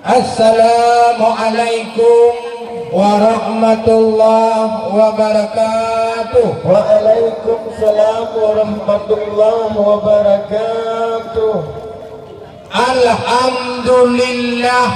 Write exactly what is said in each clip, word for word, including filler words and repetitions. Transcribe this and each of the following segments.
Assalamualaikum warahmatullahi wabarakatuh. Waalaikumsalam warahmatullahi wabarakatuh. Alhamdulillah,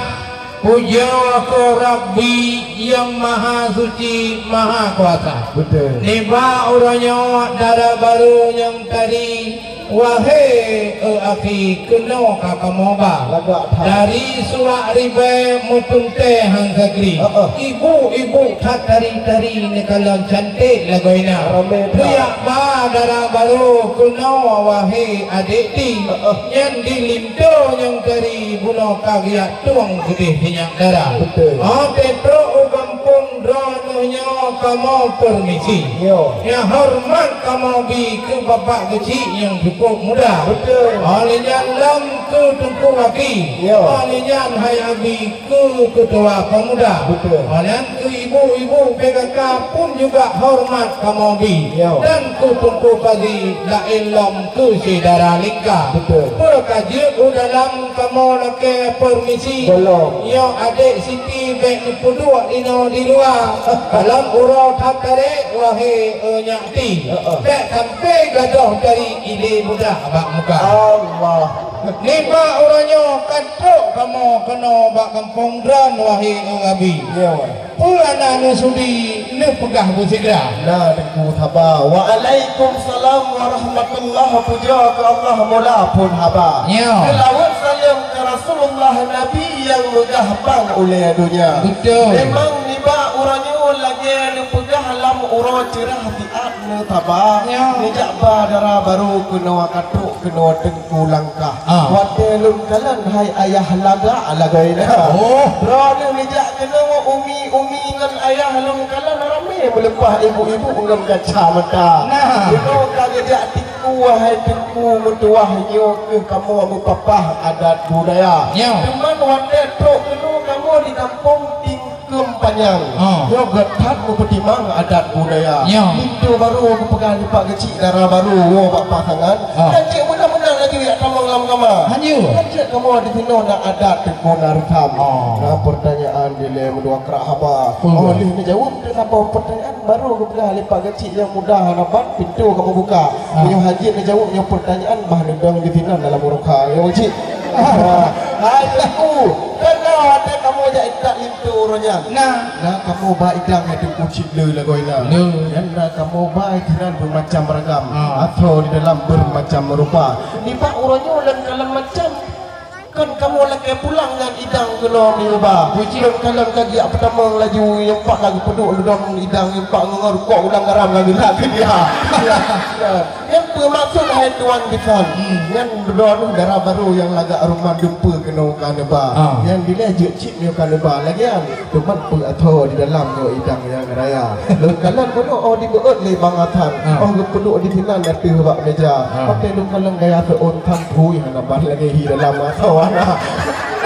puja keu Rabbi nyang Maha Suci, Maha Kuasa. Betul. Nibak uroe nyoe dara barô nyang tadi, wahé, eh, akhi, keunoe ka kamoe ba. Lagak that. Dari suwak ribée meuteuntée han sagri. Heeh. Ibu-ibu that tari-tari neukalon cantik lagoina. Ramé that. Riyak ba dara barô keunoe, wahé adék ti. Heeh. Nyan di linto nyang tari bunoe ka geujak tueng keudeh sinyak dara. Betul. Oh, teutrok u gampông droeneuh nyoe kamoe peurmisi. Yo. Nyang horeumat kamoe bi keu bapak keuchik nyang cukup muda. Betul. Oh, lé nyan lom keu Teungku Aki. Yo. Oh, lé nyan hai abi keu keutua pemuda. Betul. Oh, nyan keu ibu-ibu P K K pun juga horeumat kamoe bi. Yo. Dan keu Teungku Kazi laén lom keu syedara lingka. Betul. Peue ka jeuet u dalam kamoe lakée peurmisi. Belum. Nyoe adék Siti bék neupeuduek inoe di luwa. Dalam uroe that tarek, wahé, eh, nyak ti. Heeh. Bék sampai gadôh dari ilée budak bak muka. Allah. Nibak uroe nyoe ka trok kamoe keunoe bak gampông droen, wahé, eh, abi. Ya, wahé. Peue hana neusudi neupeugah beusigra? Na, Teungku, saba. Waalaikumsalam warahmatullah. Puja keu Allah, mula phon haba. Ya. Seulaweuet saleuem keu Rasulullah, Nabi nyang meugah bang ulée donya. Betul. Memang nibak uroe nyoe lagée neupeugah lam uroe ceurah siat neusaba. Ya. Neujak ba dara barô keunoe ka trok keunoe Teungku langkah. Ah. Watée lôn kalon hai ayah lagak lagoina. Oh. Droeneuh neujak keunoe umi-umi ngon ayah lôn kalon ramé meuleupah ibu-ibu ngon kacamata. Nah. Keunoe ka geujak Teungku, wahai Teungku meutuwah, nyoe keuh kamoe meupapah adat budaya. Nyoe. Teuma watée trok keunoe kamoe di gampông Ting- Keum panyang. Ha. Nyoe gét that meupeutimang adat budaya. Ya. Linto barô geupeugah nibak keuchik dara barô woe bak pasangan. Ha. Dan cit meunan-meunan laju jak tamong lam kama. Hanjeuet. Dan cit kamoe di sinoe na adat Teungku na reusam. Ha. Na peurtanyaan dilée meudua krak haba. Betul. Oh, lheueh neujaweueb teuh saboh peurtanyaan barô geupeugah nibak keuchik nyang muda hana ban pintoe kamoe buka. Ha. Meunyoe hana jeuet neujaweueb nyoe peurtanyaan bah neudong di sinan dalam uroe kha. Ya, cit. Hai Teungku, kan na watée kamoe jak intat linto uroe nyan? Na. Na kamoe ba idang hai Teungku cit le lagoina. Le. Nyan na kamoe ba inan beumacam ragam, ah, atau di dalam beumacam rupa. Nibak uroe nyoe lôn kalon macam, kan kamoe lakée pulang ngon idang keunoe meuba. Buci. Lôn kalon ka geujak peutamong laju, nyang pat lagée peuduek lôn idang, nyang pat ngon rukok udang garam lagée na keu dia. Ya. Nyan peue maksud hai tuan bisan? Hmm. Nyan droeneuh dara barô nyang lagak ruman dumpeue keunoe ka neuba. Ah. Nyan dilée jeuet cit nyoe ka neuba lagée nyan. Teuma peue athoe di dalam nyoe idang nyang raya. Lôn kalon bunoe oh dibeuet lé bang Athan. Ah. Oh geupeuduek di sinan ateueh bak meja. Ah. Watée lôn kalon gaya seuôn tan phui hana ban lagée hi dalam athoe hana.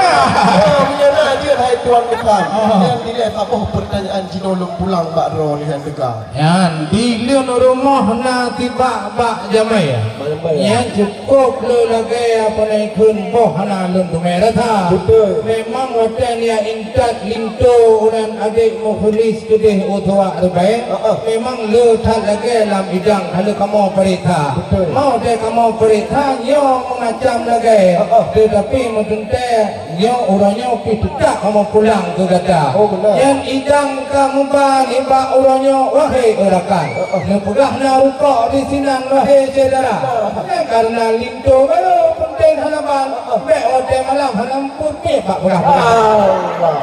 Oh, meunyoe na jeuet hai tuan bisan. Ah. Nyan dilée saboh peurtanyaan jinoe lôn pulang bak droeneuh nyang teuka. Nyan, di leuen rumoh na sibak bak jamé. Bak jamé, ya. Nyan cukôp le lagée apa na ikheun boh hana lôn teumé rasa. Beutôi. Memang watée nyan intat linto unan adék Muklis keudeh u Suwak Ribée. Heeh. Memang le that lagée lam idang ka le kamoe pareksa. Beutôi. Mau deh kamoe pareksa nyoe meumacam lagée. Heeh. Teutapi meuteuntée Nyoe uroe nyoe pih teutab kamoe pulang keu gata. Oh, beuna. Nyan idang ka meuba nibak uroe nyoe, wahé e rakan. Heeh. Neupeugah na rukok disinan, wahé syedara. Beuna. Nyan kareuna linto barô peunteng hana ban. Heeh. Bék watée malam hana muphom pih bak peugah-peugah. Allah.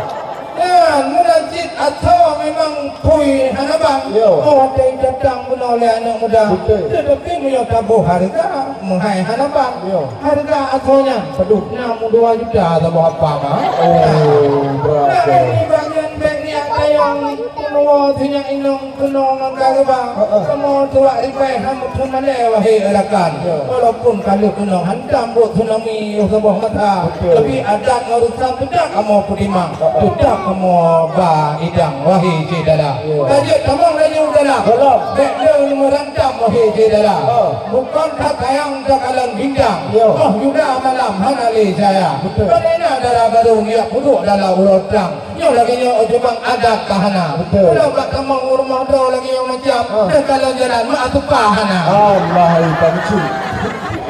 Nyan meunan cit athoe memang phui hana ban. Yo. Oh, watée datang bunoe lé aneuk muda. Beutôi. Teutapi meunyoe taboh hareuga, meuhai hana ban. Yo. Hareuga athoe nyan. Padum? Nam dua juta saboh apa mah. Oh, berapa? Nah, ini bagian baik ni. Nyang keunoe sinyak inong keunong ngon kareuba. Heeh. Kamoe tuak ribèe han meuteumé lé wahé rakan. Ya. Walaupun ka lheueh keunong hantam buet tsunami yoh saboh mata. Betul. Tapi adat ngon reusam teutab kamoe peutimang. Heeh. Teutab kamoe ba idang wahé syedara. Ya. Ka jeuet tamong laju dalam. Dalam. Bèk lé meurantam wahé syedara. Heeh. Bukon that sayang takalon bintang. Ya. Oh, Yuda malam hana lé cahya. Betul. Bagaimana dara barô nyak puduk dalam uroe trang. Nyoe lagèe nyoe ujubang adat ka hana. Betul. Kalau bak tamong u rumoh droe lagèe nyoe macam, ah, teukalon jalan mak tupa hana. Allah, hai Pak Cik.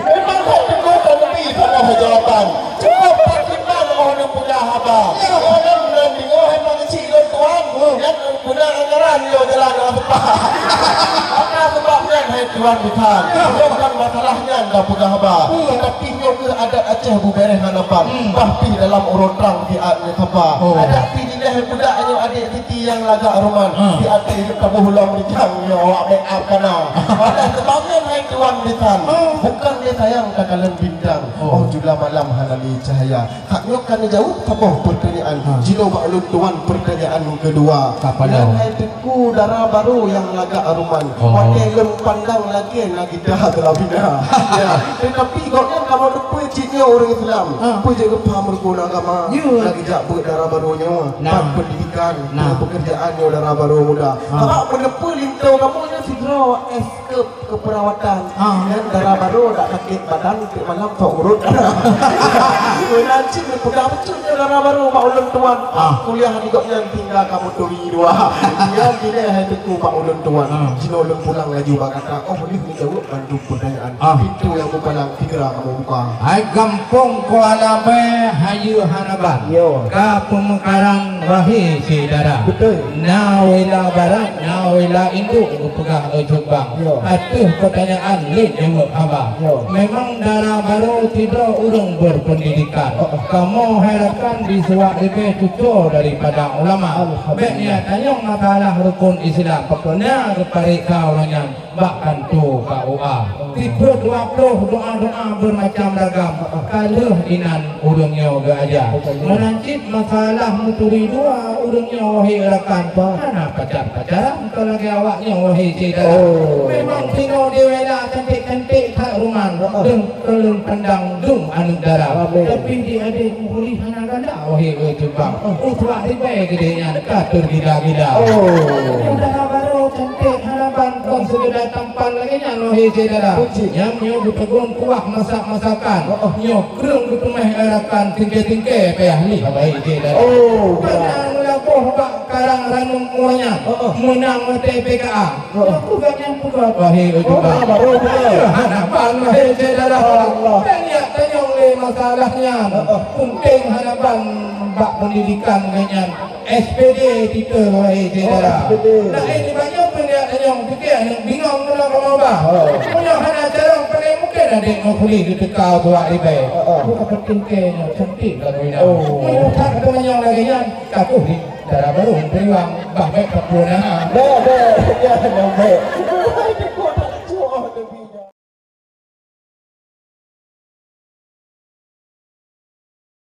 Memang kau tunggu kau lebih salah jawaban. Cukup Pak Imam oh neupeugah haba. Ya. Oh, lôn, lôn deungö hai Pak Cik lôn tuan. Oh. Nyan guna anggaran yo jalan mak tupa. Maka sebab nyan hai tuan bisan. Ya. Bukan masalah nyan dah peugah haba. Hmm. Tapi nyoe keuh adat Aceh bubéréh hana ban. Hmm. Bah pih dalam uroe trang siat nyoe sapa. Oh. Adat pih dilèe budak nyoe adék Siti nyang lagak ruman. Hmm. Siat pih taboh lom rijang nyoe awak make up kana. Adat sebagian hai tuan bisan. Hmm. Bukan lé sayang takalon bintang. Oh. Oh, jula malam hana lé cahya. Hak nyoe ka neujaweueb saboh peurtanyaan. Ha. Jinoe bak ulôn tuan peurtanyaan keudua. Ka padang. Nyan hai Teungku dara barô nyang lagak ruman. Oh. Watèe lôn pandang lagèe na gita teulabina. Ya. Teutapi gobnyan kamoe teupeue cit nyoe ureueng Islam. Ha. Peue jeuet geupaham rukon agama. Ya. Lagèe jak beuet dara barô nyoe. Nah. Ban pendidikan, nah, pekerjaan nyoe dara barô muda. Ha. Sabab meuneupeue linto kamoe nyoe sidroe S K keperawatan. Ah. Nyan dara barô dak sakét badan, tiep malam tok urut. Meunan cit neupeugah bacut nyoe dara barô bak ulôn tuan. Ah. Kuliah di gobnyan tinggai kamoe turi dua. Nyan dilèe hai Teungku bak ulôn tuan. Ah. Jinoe lôn pulang laju bak gata. Oh, lheueh neujaweueb bandum peurtanyaan. Ah. Pintoe nyang meupalang sigeura kamoe buka. Hai gampông Kuala Bèe hayeue hana ban. Yo. Ka peumeukaran wahé syedara. Beutôi. Na wila barat, na wila induek geupeugah ujubang. Yo. Ateueh peurtanyaan lé jaweueb haba. Yo. Memang dara barô sidroe ureueng berpendidikan. Oh, oh. Kamoe hai rakan di Suwak Ribèe cuco daripada ulama. Alhamdulillah. Bèk nyan tanyong masalah rukon Islam. Betul. Na geupareksa ureueng nyan bak kanto K U A. Sifeuet dua ploh doa-doa bermacam ragam, ka lheueh inan ureueng nyoe geuaja. Meunan cit masalah meuturi dua ureueng nyoe wahé rakan, hana pacar-pacaran ka lagèe awak nyoe wahé syedara. Oh. Memang sinoe diwela cantik-cantik that ruman, deuh keu lôn pandang dum aneuk dara. Amin. Tapi di adék muhli hana gala. Wahé ujubang, oh, tuak ribèe geudeh nyan ka teugila-gila. Oh. Udara barô cantik hana ban kon seugeda tampan lagèe nyan wahé syedara. Puji. Nyang nyoe geupeugöm kuah masak-masakan. Oh, oh. Nyoe kreueng geuteumèh rakan tingkè-tingkè payah lé wahé syedara. Oh, ya. Pernah meulaboh bak karang ranum ureueng nyan. Oh, oh. Meunang watèe P K A. Oh. Aku gak nyang peugah wahé ujubang. Oh, baru dia. Hana ban wahé syedara. Allah. Dan yak tanyong lé masalah nyan. Oh, oh. Penting hana ban bak pendidikan nyan. S P D titel wahé syedara. Oh, S P D. Nah, ini banyak pun yak tanyong. Pikir aneuk bingong kena kamoe bah. Oh. Punya hana carong pandai mungkin adék mau kulit di tekau tuak ribèe. Oh, oh. Bukan penting kayaknya cantik lagu ini. Oh. Punya tak ada yang lagi nyan. Kakuh di dara barô beriwang, bah bèk ka puna. Bèk, bèk. Ya, bèk.